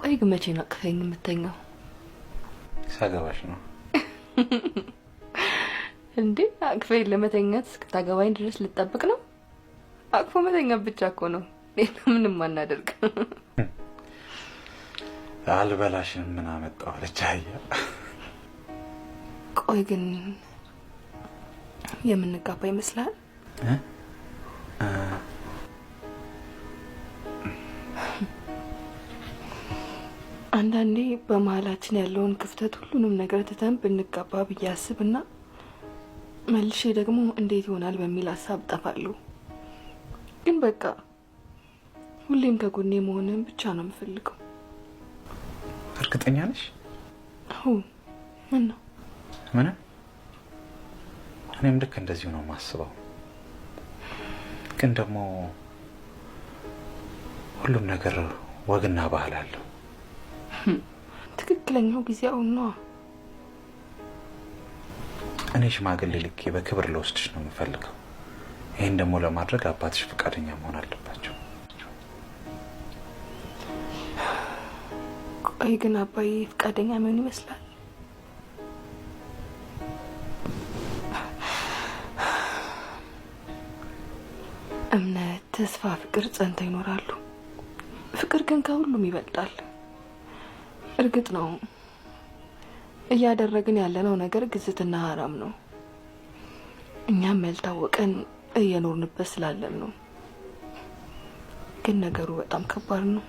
ቆይ ግን መቼ ነው አቅፈኸኝ የምተኛው? ሳገባሽ ነው። እንዴ አቅፈኸኝ ለመተኛት እስክታገባኝ ድረስ ልጠብቅ ነው? አቅፎ መተኛት ብቻ እኮ ነው፣ ሌላ ምንም አናደርግ። አልበላሽም ምን አመጣው አለች አህያ። ቆይ ግን የምንጋባ ይመስልሃል? እ? አንዳንዴ በመሀላችን ያለውን ክፍተት ሁሉንም ነገር ትተን ብንጋባ ብዬ አስብና መልሼ ደግሞ እንዴት ይሆናል በሚል ሀሳብ እጠፋለሁ። ግን በቃ ሁሌም ከጎኔ መሆንን ብቻ ነው የምፈልገው። እርግጠኛ ነሽ? አዎ። ምን ነው? ምንም። እኔም ልክ እንደዚሁ ነው የማስበው። ግን ደግሞ ሁሉም ነገር ወግና ባህል አለው። ትክክለኛው ጊዜ አሁን ነዋ። እኔ ሽማግሌ ልኬ በክብር ልወስድሽ ነው የምፈልገው። ይህን ደግሞ ለማድረግ አባትሽ ፈቃደኛ መሆን አለባቸው። ቆይ ግን አባዬ ፈቃደኛ የሚሆን ይመስላል? እምነት፣ ተስፋ፣ ፍቅር ጸንተው ይኖራሉ። ፍቅር ግን ከሁሉም ይበልጣል። እርግጥ ነው እያደረግን ያለነው ነገር ግዝትና ሀራም ነው። እኛም ያልታወቀን እየኖርንበት ስላለን ነው። ግን ነገሩ በጣም ከባድ ነው።